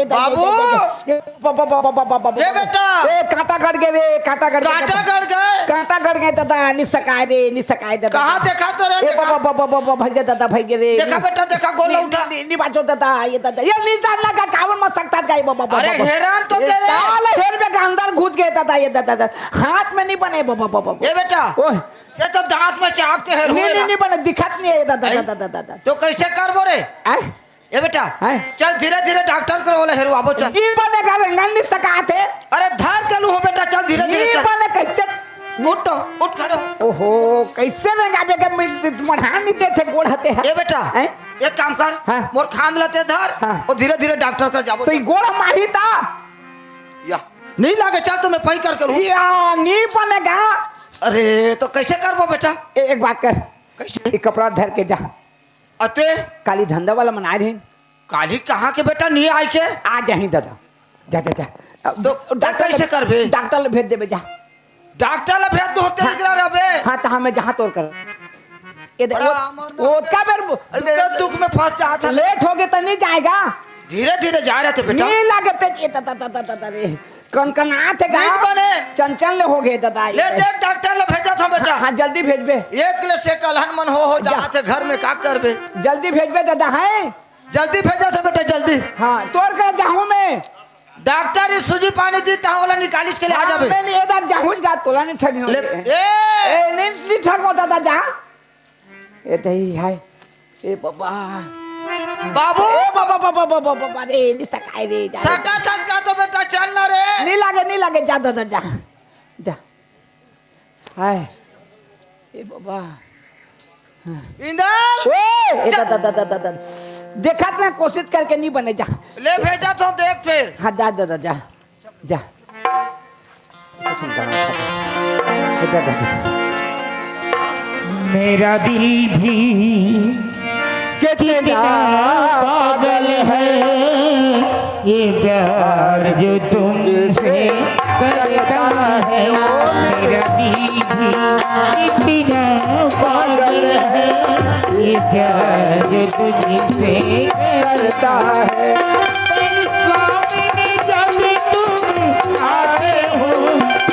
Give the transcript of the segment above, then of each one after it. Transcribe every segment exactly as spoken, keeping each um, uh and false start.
बाबू! ए बेटा! ए, कांटा गड़ गे रे, कांटा गड़ गे। कांटा गड़ गे? कांटा गड़ गे दादा, नि सकाय रे, नि सकाय दादा। कहाँ देखा तो रे, ए, देखा। बाबा, बाबा, बाबा, भइगे दादा, भइगे रे। देखा बेटा, देखा, गोड़ ला उठा। नि, नि, नि बाचो दादा, ये दादा, ये नि जानना का कावन में सकता जाए, बाबा, बाबा, अरे, बाबा। हेरान तो ए, दे रे। साल हेर में के अंदर घुस गे दादा, ये दादा, दादा। हाथ में नि बने, बाबा, बाबा, बाबा। ए बेटा, ओए। ये तो दांत में चाप के हेर नि, होए नि, ला। नि बने, दिखत नि हे, दादा, हैं? दादा, दादा, दादा। तो कैसे करबो रे? आय? ए बेटा, हैं? चल धीरे धीरे डॉक्टर करा ओला हेरवाबो, चल। नी बने का, रेंगन नी सकात हे। अरे धर के लू हो बेटा, चल धीरे धीरे नी चल। बने कैसे? उठ तो, उठ खड़े हो। ओहो, कैसे रेंगाबे के मढ़ा नी देथे गोड़ हते हे। ए बेटा, हैं? एक काम कर, हाँ। मोर खांद ला ते धर, हाँ। अउ धीरे धीरे डॉक्टर करा जाबो, तो चल। ये गोड़ मारही ता? या, नी लागे, चल तो मैं पही करके लू। या, नी बने का। अरे, तो कैसे करबो बेटा? ए-, एक बात कर। कैसे? ये कपड़ा धर के जा। अते? काली धंधा वाला मन आय रहिन। काली कहाँ के बेटा, नी आय के? आ जाही दादा। जा, जा, जा। अब तो, तो डॉक्टर कैसे ल-, करबे? डॉक्टर ल भेज देबे, जा। डॉक्टर ल भेज दो, होते हाँ। निकला रहबे। हाँ, तो हमें जहाँ तोर कर। ये दे, बड़ा वो, अमरनाथ वो का बेर, दुख, दुख में फंस जात हे। लेट हो गए तो नी जाय का। धीरे धीरे जाय रहिथे बेटा। नी लागत हे, ये त, त, त, रे। कनकनात हे का? नी बने। चंचल ले हो गए दादा, ये ले दे। देख, डॉक्टर ल भेजत हंव बेटा। हाँ, हाँ, जल्दी भेजबे। एक ले से कलहन मन हो, हो जा। जात हे घर में, का करबे? जल्दी भेजबे दादा, हैं? जल्दी भेजत हंव बेटा, जल्दी। हाँ, तोर करा जाहूँ मैं। डॉक्टर ही सूजी पानी दी, तहाँ ओला निकालिस के ले आ जाबे। मैं नी, ए दादा जाहूँ गा, तोला नी ठगी हो ले, गे। ए! ए, नी, नी ठगो दादा, जा। ए दई हाय। ए बाबा। बाबू। ए बाबा, बाबा, बाबा, बाबा, रे, नी सकाय रे, जा रे। सका थस का तो बेटा, चल ना रे। नी लागे, नी लागे, जा दादा, जा। जा। हाय। ए बाबा। इंदल। ओए, ए चल। दादा, दादा, दादा। देखत ना, कोशिश करके नी बने, जा। ले भेजत हंव, देख फेर। हाँ, जा दादा, जा। जा। मेरा दिल भी कितना पागल है, ये प्यार जो तुमसे करता है। मेरा दिल भी कितना पागल है, ये प्यार जो तुमसे करता है। मेरे सामने जब तुम आते हो,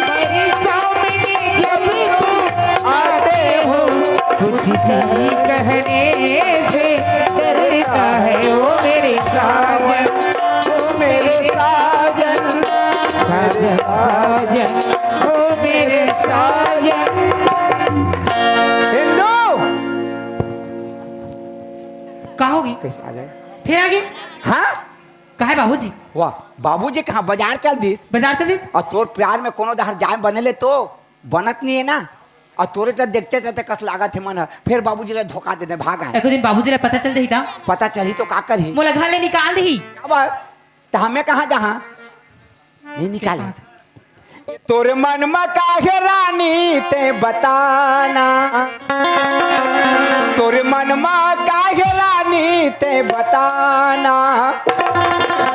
मेरे सामने जब तुम आते हो, कुछ भी कहने से डरता है। ओ मेरे साजन, ओ मेरे साजन, साजन, साजन, ओ मेरे साजन। हिंदू! का होगे? कैसे आ गए? फेर आ गे? हाँ? काहे बाबूजी? वाह, बाबूजी कहाँ, बाजार चल दिस? बाजार चल दिस? अउ तोर प्यार में कोनो डहर जाय बने ले तो बनत नी हे ना। अउ तोरे त देखते देखते कस लागत हे मन ह, फेर बाबूजी ला धोखा दे दे, भाग आए। एको दिन बाबूजी ला पता चल जाही त? पता चलही तो का करही? मोला घर ले निकाल दिही। का बात? त हमें कहाँ जहाँ? नहीं निकाले। तोर मन म काहे रानी ते बताना, तोर मन म काहे रानी ते बताना,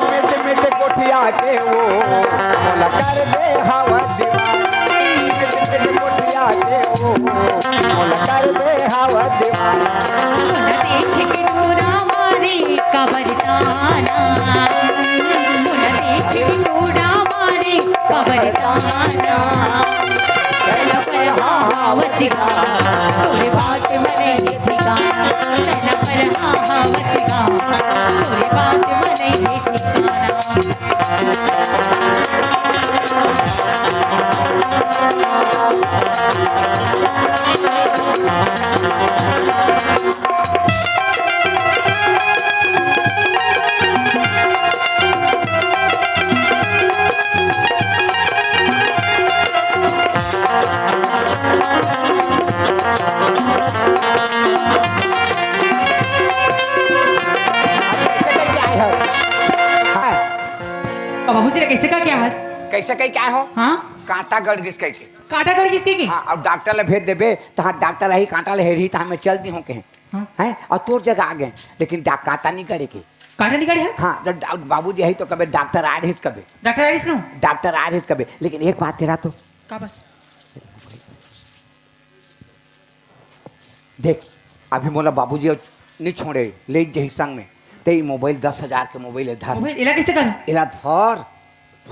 मिट मिट गोठिया के वो मोला कर दे हवस दीवाना, मिट मिट गोठिया के वो मोला कर दे हवस दीवाना। देख के टोरा मारे काबर ताना, मोला देख के टोरा मारे काबर ताना। चल पर हाँ हाँ बचिका, तोरे बात म नइ हे ठिकाना। चल पर हाँ हाँ बचिका, तोरे बात म नइ हे ठिकाना। अब बाबूजी ला कैसे का क्या हस? कैसे कही क्या हो? हाँ? कांटा गड़ गिस कही के। कांटा गड़ गिस कही के? हाँ, अब डॉक्टर ला भेज देबे, तहाँ डॉक्टर आही, कांटा ला हेरही, तहाँ मैं चल दी हूँ कहे। हाँ। हैं? अउ तोर जगह आ गे, लेकिन डा-, कांटा नहीं गड़े के। काटा निकले हे? हाँ, जब डा-, बाबूजी हे तो कबे डॉक्टर आ रहिस कबे। डॉक्टर आ रहिस कहूँ? डॉक्टर आ रहिस कबे। लेकिन एक बात तेरा तो। का बात? देख, अभी मोला बाबूजी अउ नी छोड़े, ले जही संग में। ते ई मोबाइल दस हजार के मोबाइल हे, धर। मोबाइल एला कइसे कर? एला धर,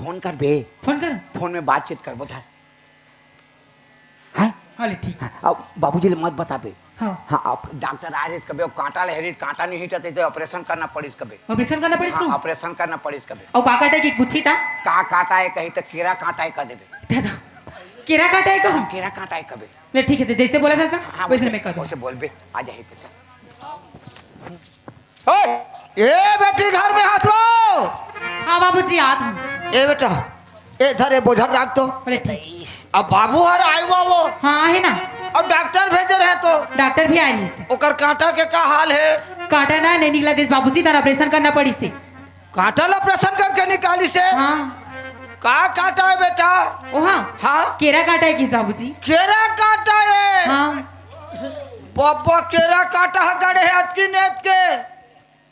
फोन कर बे। फोन कर? फोन में बातचीत करबो, धर। हैं? हाँ, ले ठीक। हाँ, अब बाबूजी ले मत बताबे। हाँ। हाँ, अब डॉक्टर आ रहिस कबे, अब कांटा ले रहिस, कांटा नहीं हिटत हे तो ऑपरेशन करना पड़िस कबे। ऑपरेशन करना पड़िस हाँ, तू? ऑपरेशन करना पड़िस कबे। अउ का काटा हे कि पूछी ता? का काटा हे कही तो केरा काटा हे कह देबे। दादा, केरा काटा हे कहूँ? हाँ, केरा काटा हे कबे। ले ठीक हे, तो जइसे बोला था ना, हाँ, वइसे वइसे, मैं कर दूँ। वइसे बोलबे, आ जाही तो चल। ओए! ए बेटी, घर में हस वो? हाँ बाबूजी, आत हँव। ए बेटा, ए धर, ए बोझा ल राख तो। बोले ठीक। अब बाबू हर आय हुआ वो। हाँ, हे ना। अब डॉक्टर भेजे रहे तो। डॉक्टर भी आय रहिस। ओकर कांटा के का हाल हे? कांटा ना, नहीं निकलत हे बाबूजी, तार ऑपरेशन करना पड़िस हे। कांटा ल ऑपरेशन करके निकालिस हे? हाँ। का कांटा हे बेटा? ओ हाँ। हाँ? केरा कांटा हे किस बाबूजी? केरा कांटा हे? हाँ। बाबा, केरा कांटा ह गड़े हे अतकी नेत के।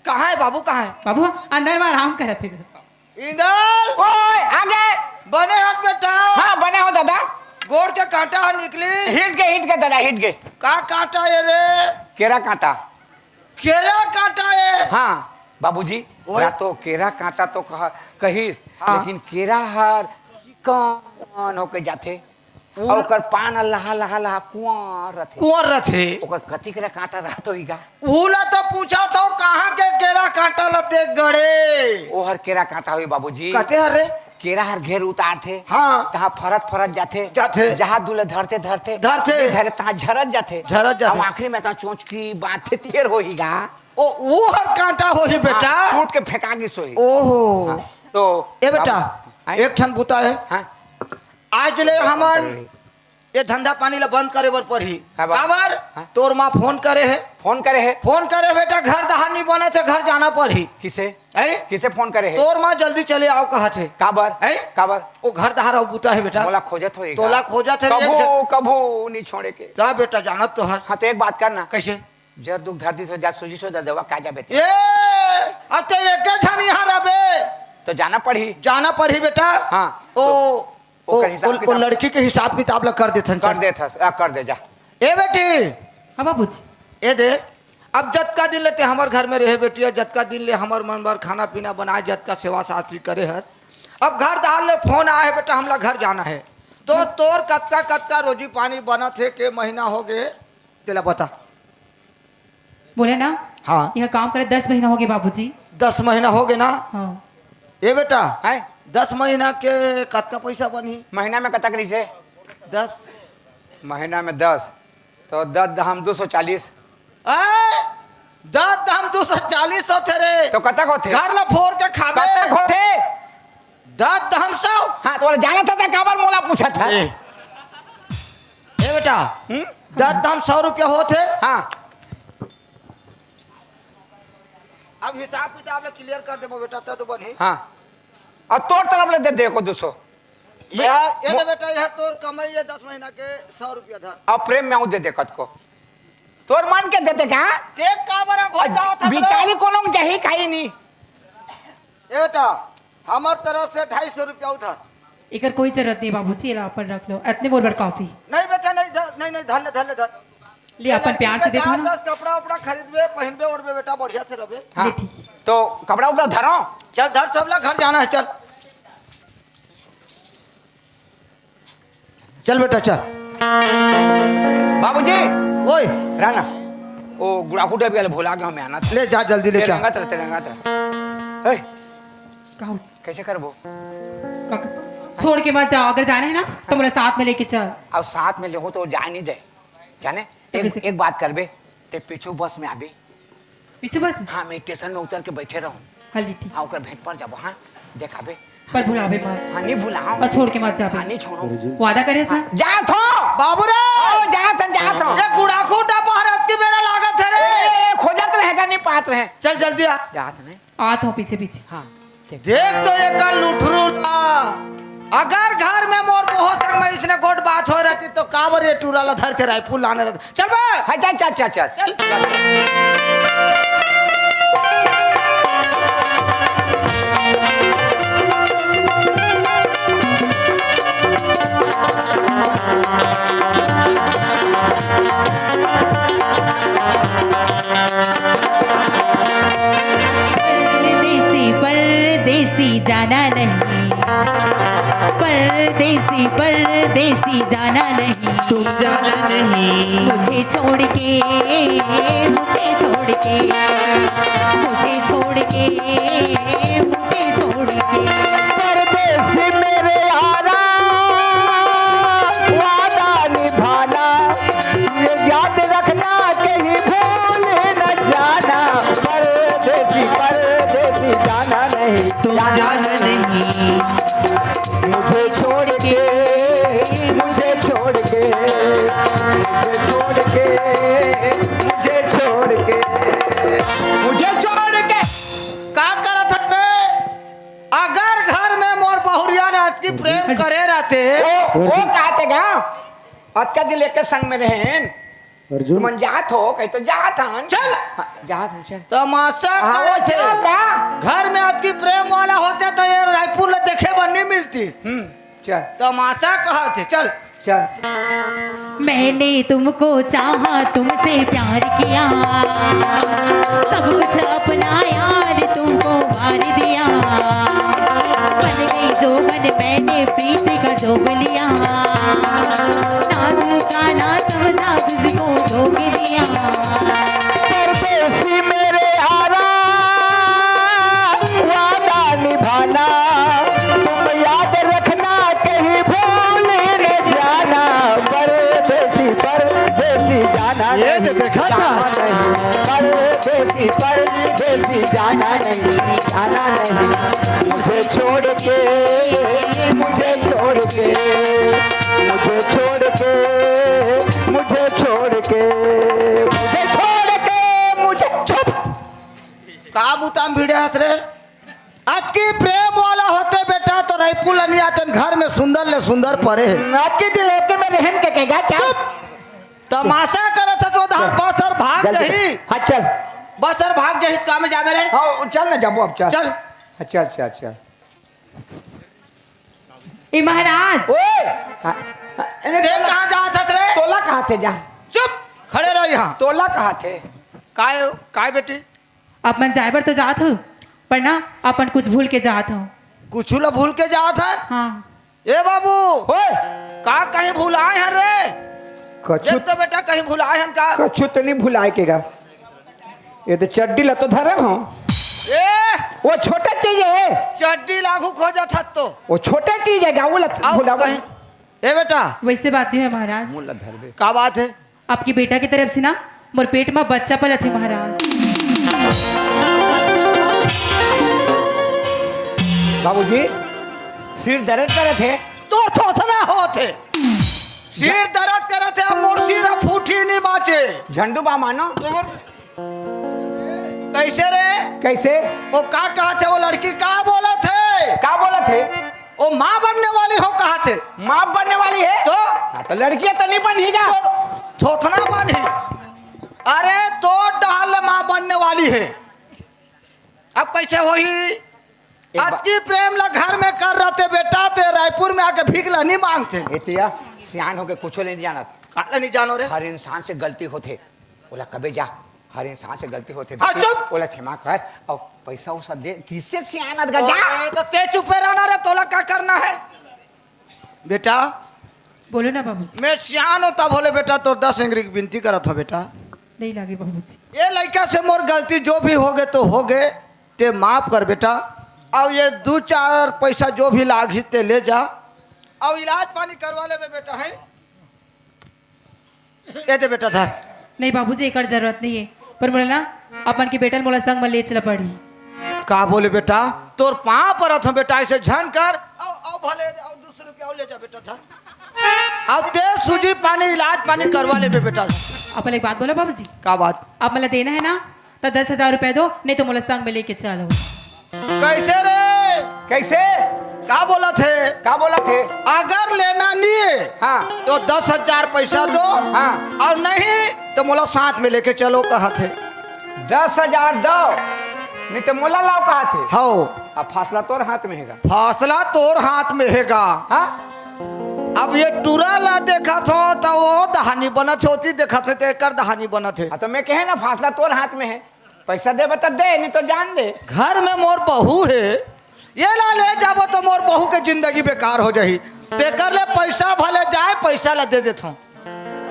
कहाँ हे बाबू, कहाँ हे? बाबू, अंदर में आराम करत हे। इंदल! ओए, आगे! बने हस बेटा? हाँ, बने हँव दादा। गोड़ के कांटा ह निकलिस? हिट गे, हिट गे दादा, हिट गे। का कांटा हे रे? केरा कांटा। केरा कांटा हे? हाँ, बाबूजी, ओए। या तो केरा कांटा तो कह-, कहिस, हाँ। लेकिन केरा हर चिकन होके जाथे। अउ ओकर पान लहा, लहा, लहा कुंवर रथे। कुंवर रथे। ओकर कतिक रे कांटा रहत होही गा? उला तो पूछत हँव, कहाँ के केरा कांटा ल ते गड़े? ओहर केरा कांटा होही बाबूजी। कते हर रे? केरा हर घेर उतारथे। हाँ। तहाँ फरत, फरत जाथे। जाथे। जहाँ दुले धरथे, धरथे। धरथे। धरे तहाँ झरत जाथे। झरत जाथे। अउ आखिरी में तहाँ चोंचकी बांधथे, तेहर होही गा। ओ, ओहर कांटा होही बेटा। हाँ, टूट के फेंका गिस होही। ओहो। हाँ, तो ए बेटा, बाबू, आए? एक ठन बुता हे। हाँ। आज ले हमन ए धंधा पानी ला बंद करे बर परही। काबर? हाँ। तोर माँ फोन करे हे। फोन करे हे? फोन करे बेटा, घर डहार नी बनत हे, घर जाना परही। किसे? हैं? किसे फोन करे हे? तोर माँ जल्दी चले आव कहत हे। काबर? हैं? काबर? ओ घर डहार अउ बुता हे बेटा। मोला खोजत होही गा। तोला खोजत हे रे, कभू, एक झन- कभू नी छोड़े के। जा बेटा, जानत तो हस। हाँ, तो एक बात करना। कइसे? जर दुख धरती से जा सूजी सो दे देवा, का जाबे ते? ए, अब ते एके झन इहाँ रहबे। तो जाना पड़ही। जाना पड़ही बेटा। हाँ, ओ, तो ओ, ओकर हिसाब ओ, ओ किताब लड़की के हिसाब किताब ला कर देथन, कर चल। देथस, आ, कर दे जा। ए बेटी। हाँ बाबूजी। ए दे, अब जतका दिन ले ते हमर घर में रहे बेटिया, जतका दिन ले हमर मन बर खाना पीना बनाए, जतका सेवा साथी करे हस, अब घर डहार ले फोन आए हे बेटा, हमला घर जाना हे। तो तोर कतका कतका रोजी पानी बनत हे, के महीना हो गे, तेला बता। बोले ना? हाँ। इहाँ काम करे दस महीना हो गे बाबूजी। दस महीना हो गे ना? हाँ। ए बेटा, हैं? दस महीना के कतका पैसा बनही? महीना में कतक रहिसे? दस। महीना में दस, तो दस दहम दो सौ चालीस। आय? दस दहम दो सौ चालीस होथे रे। तो कतक होथे? घर ला फोर के खाबे। कतक होथे? दस दहम सौ। हाँ, तो बोले, जानत हस त काबर मोला पूछत हस? ए। ए बेटा, हम्म? दस दहम सौ रुपया होथे। हाँ। अब हिसाब किताब ला clear कर देबो बेटा, त तो बनही। हाँ। अउ तोर तरफ ले दे दे एको दू सौ। ए, ए दे बेटा, यह तोर कमाई हे दस महीना के, सौ रुपया धर। अब प्रेम में आऊँ दे दे कतको। तोर मन के दे दे का? ते काबर घोटावत हस रे? बिचारी कोनो में जाही खाही नी। ए बेटा, हमर तरफ से ढाई सौ रुपया उधार। एकर कोई जरूरत नहीं बाबूजी, एला अपन रख लो, अतने मोर बर काफी। नहीं बेटा, नहीं, धर, नहीं, नहीं, धर ले, धर ले, धर। ले, अपन प्यार से देखो ना। दस कपड़ा उपड़ा खरीदबे, पहिनबे, ओढ़बे बेटा, बढ़िया से रहबे। हाँ। ले, ठीक है। तो कपड़ा उपड़ा धरो। चल, धर, सब ला घर जाना हे, चल। चल बेटा, चल। बाबूजी। ओए। रहना। ओ गुड़ाखू टाइप वाला भुला के हमें आना था। ले जा, जल्दी ले जा। रेंगत रह, रेंगत रह। ए, का हो? कैसे करबो? का कर-, छोड़ के मत जाओ, अगर जाना है ना, तो मोला साथ में लेके चल। अब साथ में लेहूं तो जाए नहीं दे, जाने? तो एक, कैसे? एक बात करबे, ते पीछू बस में आबे। पीछू बस में? हाँ, मैं स्टेशन में उतर के बैठे रहूं। हाँ, ले ठीक। हाँ, ओकर भेंट पर जाबो, हाँ, देखाबे। पर भुलाबे मत। हाँ, नहीं भुलाओ। और छोड़ के मत जाबे। हाँ, नहीं छोड़ो। वादा करे सा? हाँ, जात हो। बाबू रे! ओ, जात हन, जात हन। ये गुड़ाखू टापा हर अतकी बेरा लागत हे रे। ए, खोजत रहे गा, नहीं पात रहे। चल, जल्दी आ। जात नहीं। आत हो पीछे पीछे। हाँ, देख। देख तो एकर लुठरू ला। अगर घर में मोर बहुत संग में इसने गोठ बात हो रहती तो काबर ये टूरा ला धर के रायपुर लाने रहता। चल बे। हाँ, चल, चल, चल, चल। चल। परदेसी जाना नहीं, परदेसी, परदेसी जाना नहीं। तुम जाना नहीं। मुझे छोड़ के, मुझे छोड़ के, मुझे छोड़ के, मुझे छोड़ के। परदेसी मेरे यारा, वादा निभाना, ये याद रखना, कहीं भूल न जाना। परदेसी, परदेसी जाना नहीं, तुम जाना नहीं। मुझे छोड़ के, मुझे छोड़ के, मुझे छोड़ के, मुझे छोड़ के, मुझे छोड़ के। का करत हस बे? अगर घर में मोर बहुरिया रात की प्रेम करे रहते, ओ, ओ कहा थे गा? अतका दिन लेके संग में रहेन। अर्जुन। तुमन जात हो, कहीं तो जात हन। चल। हाँ, जात हन, चल। तमाशा हाँ, करे थे। चल ना। घर में अतकी प्रेम वाला होते तो ये रायपुर ला देखे बर नहीं मिलती। हम्म, चल। तमाशा कहा थे, चल। चल। मैंने तुमको चाहा, तुमसे प्यार किया, सब कुछ अपना यार तुमको वार दिया। बन गई जोगन मैंने प्रीत का जोग लिया, नाज का ना समझा तुझको जोग दिया। परदेसी मेरे यारा, वादा निभाना, तुम याद रखना, कहीं भूल न जाना। परदेसी, परदेसी जाना ये तो नहीं, देखा था। जाना नहीं। परदेसी, परदेसी जाना नहीं, जाना नहीं। मुझे छोड़ के, मुझे छोड़ के, मुझे छोड़ के, मुझे छोड़ के, मुझे छोड़ के, मुझे, चुप। का बुताम भिड़े हस रे? अतकी प्रेम वाला होते बेटा तो रायपुर ला नहीं आते, घर में सुंदर ले सुंदर परे हे। अतकी दिल होके में रहन के कहेगा, चल। चुप। तमाशा करत हस तो उधर बस और भाग जल्दी जाही। हाँ, चल। बस और भाग जही, काम में जाबे रे। हाँ, चल ना जाबो अब, चल। चल। हाँ, चल, चल, चल। ए महाराज। ओए! हाँ, हाँ, अरे ते तोला कहाँ जात हस रे? तोला कहा थे जा? चुप, खड़े रह यहाँ। तोला कहा थे? काय, काय बेटी? आप मन जाए बर तो जात हो, पर ना अपन कुछ भूल के जात हो। कुछ ला भूल के जात हन? हाँ। ए बाबू, ओए! का कहीं भुलाए हन रे? कछु देख तो बेटा, कहीं भुलाए हन का? कछु तो नहीं भुलाए के गा। ये तो चड्डी ला तो धरे हो। ए! वो छोटा चीज है। चड्डी लागू खोजत हस तो। वो छोटा चीज है गा, वो ला आउ भुलावा। कहीं। ए बेटा। वैसे बात नहीं है महाराज। मुंह ला धर दे। का बात है? आपके बेटा की तरफ से ना मोर पेट में बच्चा पलत है महाराज। बाबूजी, सिर दर्द करत है। तोर थोथना होत हे। सिर दर्द करत हे, अब मोर सिर अब फूटी नहीं बाचे। झंडू बा मानो। तोर कैसे रे? कैसे? वो का कहत हे, वो लड़की का बोलत हे? का बोलत हे? वो माँ बनने वाली हो कहत हे। माँ बनने वाली है? तो? हाँ, तो लड़कियाँ तो नहीं बनी जा। तो थोथना बनी। अरे, तो डाल माँ बनने वाली है। अब कैसे होही? एक बा- अतकी प्रेम ला घर में कर रहते बेटा, ते रायपुर में आके भीख ला नहीं मांगते। ए तिया, सियान होके कुछो ले नहीं जानत। काला नहीं जानो रे? हर इंसान से गलती होथे, ओला कबे जा, हर इंसान से गलती होथे हाँ, बेटी, चुप। ओला क्षमा कर, और पैसा उसा दे, किससे सियान अदगा जा? अरे, तो ते चुपे रहना रे, तोला का करना है? बेटा, बोलो ना बाबूजी। मैं सियान होता बोले बेटा, तो दस एंगरी की विनती करत हो बेटा। नहीं लागे बाबूजी। ये लड़का से मोर गलती जो भी होगे तो होगे, ते माफ कर बेटा। अब ये दू चार पैसा जो भी लागही ते ले जा, अब इलाज पानी करवा लेबे बेटा, है? ए दे बेटा धर। नहीं बाबूजी, एकर जरूरत नहीं है, पर मोला ना अपन के बेटा ल मोला संग में ले चला पड़ी। का बोले बेटा, तोर पाँव परत हूँ बेटा, ऐसे झन कर। आओ, आओ भले, आओ दो सौ रुपया ले जा बेटा धर। अब ते सूजी पानी, इलाज पानी करवा लेबे बेटा। अपन एक बात बोला बाबूजी। का बात? आप मोला देना है ना, तो दस हजार रुपया दो, नहीं तो मोला संग में लेके चलो। कैसे रे? कैसे? का बोलत हे? का बोलत हे? अगर लेना नहीं है, हाँ। तो दस हजार पैसा दो, हाँ। और नहीं तो मोला साथ में लेके चलो कहत हे। दस हजार दो, नहीं तो मोला लाओ कहत हे। हौ। अब फैसला तोर हाथ में हेगा। फैसला तोर हाथ में हेगा। हाँ? अब ये टूरा ला देखत हो तो वो दहानी बनत होती, देखत हे तो एकर दहानी बनत हे। हाँ, तो मैं कहे ना, फैसला तोर हाथ में है। पैसा देबे त दे, नहीं तो जान दे। घर में मोर बहू हे, ये ला ले जाबो तो मोर बहू के जिंदगी बेकार हो जाही। तेकर ले पैसा भले जाए, पैसा ला दे देथों।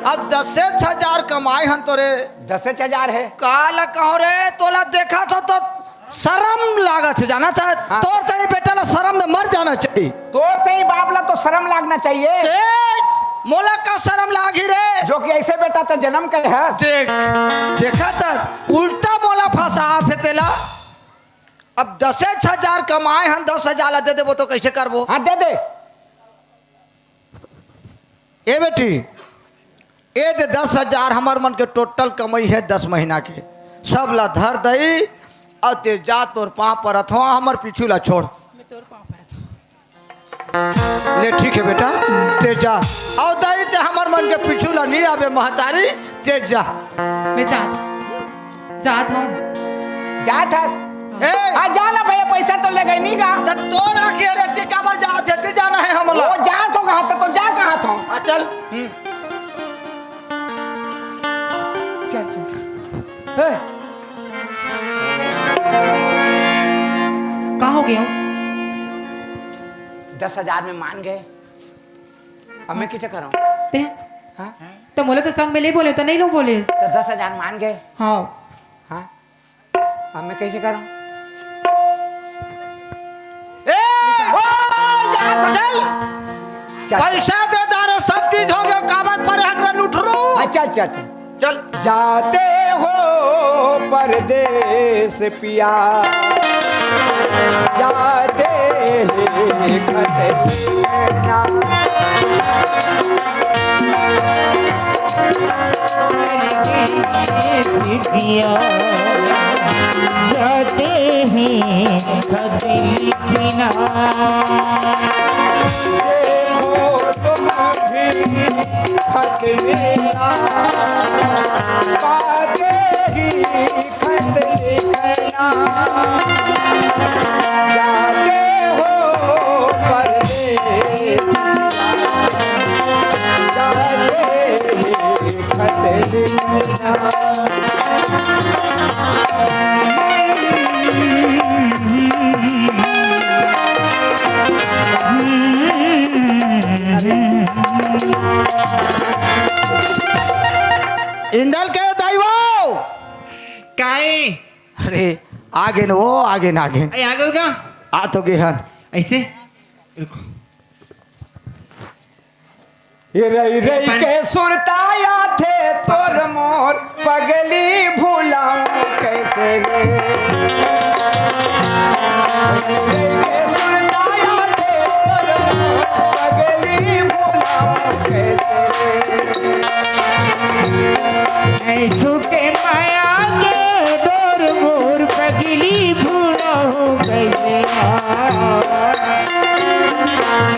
अब दसेच हजार कमाए हन तोरे। दसेच हजार हे। का ला कहूं रे, तोला देखत हों तो शरम लागत हे, जानत हस? हाँ। तोर सही बेटा ला शरम में मर जाना चाहिए। तोर सही बाप ला तो शरम लागना चाहिए। ए, मोला का शरम लागही रे? जो कि ऐसे बेटा तो जन्म करे हे। देख, देखत हस, उल्टा मोला फंसात हे तेला। अब दसेच हजार कमाए हन, दस हजार ला दे देबो तो कैसे करबो? हाँ, दे दे। ए बेटी, ए दे दस हजार, हमर मन के टोटल कमई हे दस महीना के, सब ला धर दई। अउ ते जा, तोर पाँव परत हों, हमर पीछू ला छोड़। मैं तोर पाँव परत हों। ले ठीक हे बेटा, ते जा। अउ दई, ते हमर मन के पीछू ला नी आबे महतारी, ते जा। मैं जात, जात हों। जात हस? ए! हाँ, जा ना भैया, पैसा तो लेगई नी गा। त तोर आँखी हरे, ते काबर जात हे, ते जाना हे हमला। ओ, जात हों कहा त, तो जा कहा था। हाँ, चल। हम्म। चल, चल। ए! का हो गया? दस हजार में मान गए, अब मैं किसे कराऊं? ते? हाँ? तो बोले तो संग में ले बोले, तो नहीं लो बोले। तो दस हजार मान गए। हाँ। हाँ? अब मैं कैसे करूं? ए! ओ, जा तो चल। चल। पैसा दे दारे, सब चीज हो गया, काबर परे हकरा लुठरू। अच्छा, अच्छा, अच्छा। चल। जाते हो परदेस पिया, जाते ही खतना। पिया, जाते ही खतना। देखो तुम भी खत मेरा, पाते ही खत लिखना। जाते हो परदेस, जाते ही खत लिखना। इंदल के दाई वो। काई? अरे, आगे न वो, आगे न, आगे न। ए, आ गए का? आ तो गए हन। ऐसे? रुको। ये रई रई के सुरता आथे तोर मोर पगली भुलाऊं कैसे रे। रई रई के सुरता आथे तोर मोर पगली भुलाऊं कैसे रे। ऐ झूठे माया के डोर मोर पगली भुलाऊं कैसे रे।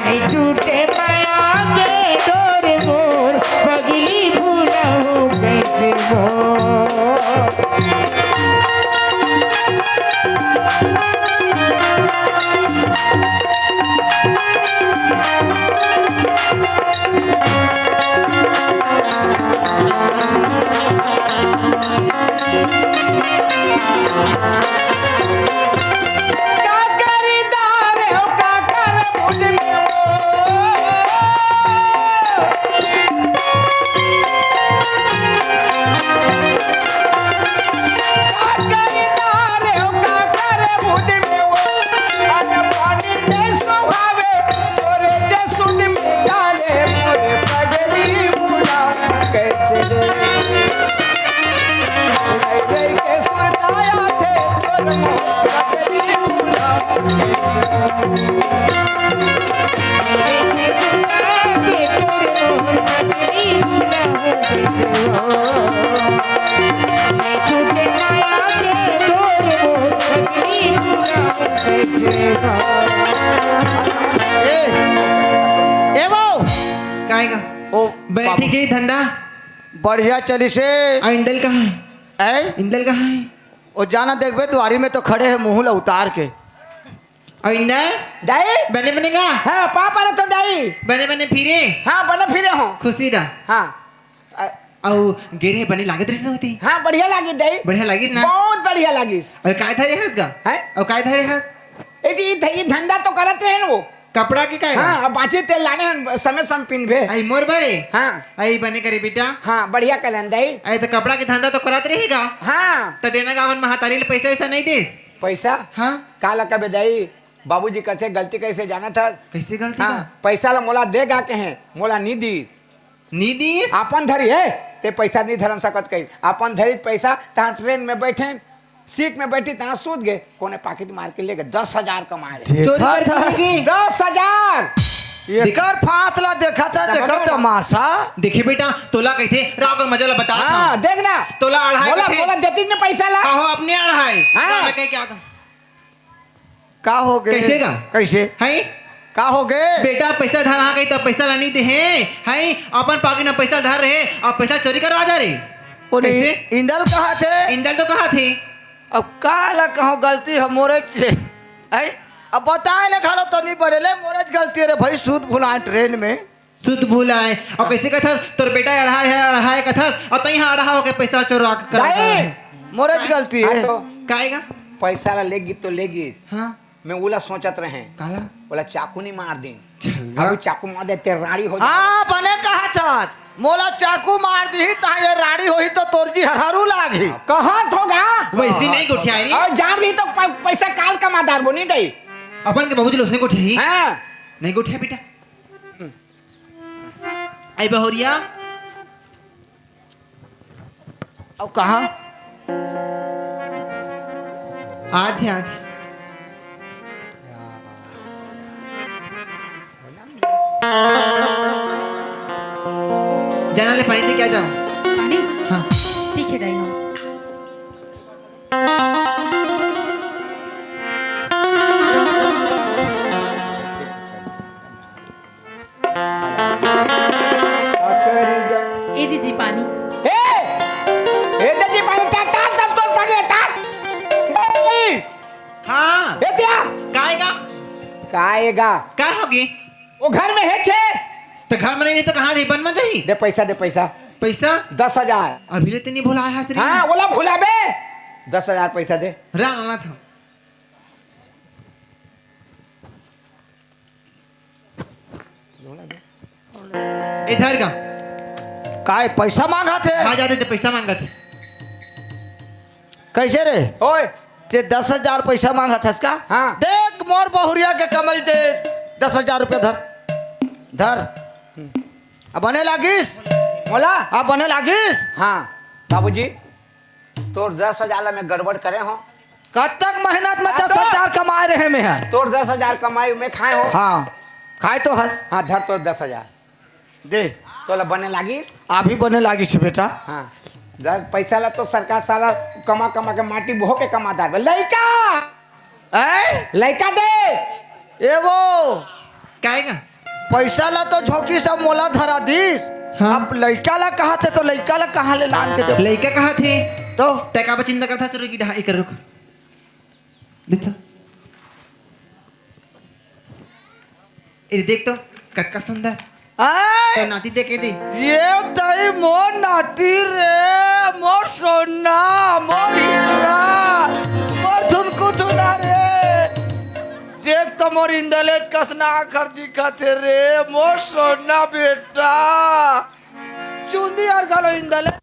ऐ झूठे माया के डोर मोर पगली भुलाऊं कैसे मोर। ए, ए वो। काय का? ओ, बने बाबू। ठीक है धंधा। बढ़िया चलिसे। आ इंदल कहाँ है? ए? इंदल कहाँ है? ओ जाना देखबे, दुआरी में तो खड़े हे, मुंह ला उतार के। अउ इंदर? दाई? बने बने गा? हाँ, पाँव परत हों दाई। बने बने फिरे? हाँ, बने फिरे हों। खुशी रह। हाँ। अ- अउ गे रहे बने लागत रहिस होती? हाँ, बढ़िया लागिस दाई। बढ़िया लागिस ना? बहुत बढ़िया लागिस। अउ काय धरे हस गा? हैं? अउ काय धरे हस? ए जी, ई ध-, ई धंधा तो करत रहे न वो। कपड़ा के काय? हाँ, अब बाँची तेल लाने हन, समय समय पिनबे। आई मोर बरे? हाँ। आई बने करे बेटा। हाँ, बढ़िया करेन दाई। आई तो कपड़ा के धंधा तो करत रहेगा। हाँ। त देना गावन महतारी ले पैसा वैसा नहीं दे? पैसा? हाँ। का ला कबे दाई? बाबूजी कैसे गलती कैसे जाना था? कैसे गलती हाँ, का? पैसा ला मोला दे गा के हैं, मोला नी दीस। नी दीस? अपन धरी है, ते पैसा नी धरन सकत कही। अपन धरी पैसा, तहाँ ट्रेन में बैठे, सीट में बैठी, तहाँ सूत गए, कोने पाकिट मार के ले गए, दस हजार कमाए रहे। चोरी देखा करके था। ले गए? दस हजार। एकर फांस ला देखा था, देखा देखा था। तमाशा। देखे बेटा, तोला कहिथे, राव कर मजा ला बता हाँ, था। देख ना। तोला अढ़ाई बोला, कथे। बोला, देती ने पैसा ला। आहो, अपने अढ़ाई। हाँ। मैं कह क्या था? का हो गए? कैसे का? कैसे? हैं? का हो गए? बेटा, पैसा धरा कही त पैसा ला नी दे हैं, हैं? अपन पाकिट में पैसा धर रहे, अब पैसा चोरी करवा जा रहे। ओ नहीं, कैसे? इंदल कहा थे? इंदल तो कहा थे। अब का ला कहो, गलती है मोरे से। हैं? अब बताए ले खालो तो नहीं बने ले, मोरे से गलती है रे भाई, सूत भुलाए ट्रेन में। सुध भुलाए। अउ कइसे कथस, तोर बेटा अढ़ाए हे, अढ़ाए कथस, अउ तइहा अढ़ा होके पइसा चोरा के करत दाई! हस। मोरेच गलती हे। हाँ तो। काय गा? पइसा ला लेगिस तो लेगिस। हाँ। मैं ओला सोचत रहें। काला? ओला चाकू नहीं मार दिन। चल। अभी चाकू मार दे, तेर राड़ी हो जाए। हाँ, बने कहत हस। मोला चाकू मार दिही, तहाँ ये राड़ी होही तो तोर जी हरहरू लागही। कहत हो गा? वइसे नहीं गोठियाही। अउ जान रही तो प-, पइसा काल कमा डारबो नहीं दाई। अपन के बाबूजी लोग से गोठियाही। हाँ। नहीं गोठिया बेटा। आई बहुरिया। अउ कहाँ? आथे, आथे। जाना ले पानी दे के आ जाओ। पानी? हाँ। ठीक है, दाई। ए दीदी पानी। ए! ए दीदी पानी, टार, टार, सब तो पानी, टार। ए! हाँ। ए, त्या? काय गा? काय गा? का होगे? वो घर में हे छे। त घर में नहीं, नहीं तो कहाँ जाही? बन में जाही? दे पइसा, दे पइसा। पइसा? दस हजार। अभी ले तें नहीं भुलाए हस रे। हाँ, ओला भुलाबे। दस हजार पइसा दे। रा, रा, रा था। इधर का? काय पइसा मांगत हे? हाँ, जाते थे, पइसा मांगत हे। कइसे रे? ओए। तें दस हजार पइसा मांगत हस का? हाँ। देख, मोर बहुरिया के कमई दे, दस हजार रुपया धर। धर। अब बने लागिस? मोला? अब बने लागिस? हाँ, बाबूजी। तोर दस हजार ला मैं गड़बड़ करे हों। कतक मेहनत में हाँ तो। दस हजार कमाए रहे मैं ह। तोर दस हजार कमाई मैं खाए हों। हाँ, खाए तो हस। हाँ, धर तोर दस हजार। दे। तोला बने लागिस? अभी बने लागिस हे बेटा। हाँ, दस पइसा ला तो सरकार साला कमा कमा के माटी बोह के कमा डारबे। लइका! हैं? लइका दे। ए वो। काय गा? पइसा ला तो झोंकिस अब मोला धरा दिस। हाँ। अब लइका ला कहत हे तो लइका ला कहाँ ले लान के देबो? लइका कहत हे। तो? तैं काबर चिंता करत हस, रुक, इधर, एकर रुक। देख तो। ए देख तो, कतका सुंदर। आय! तो नाती देखे दे। ये तई मोर नाती रे, मोर सोना, मोर हीरा, मोर धुनकु धुना रे। देख तो मोर इंदलेच कस नाक हर दिखत हे रे, मोर सोना बेटा। चुंदी हर घलो इंदलेच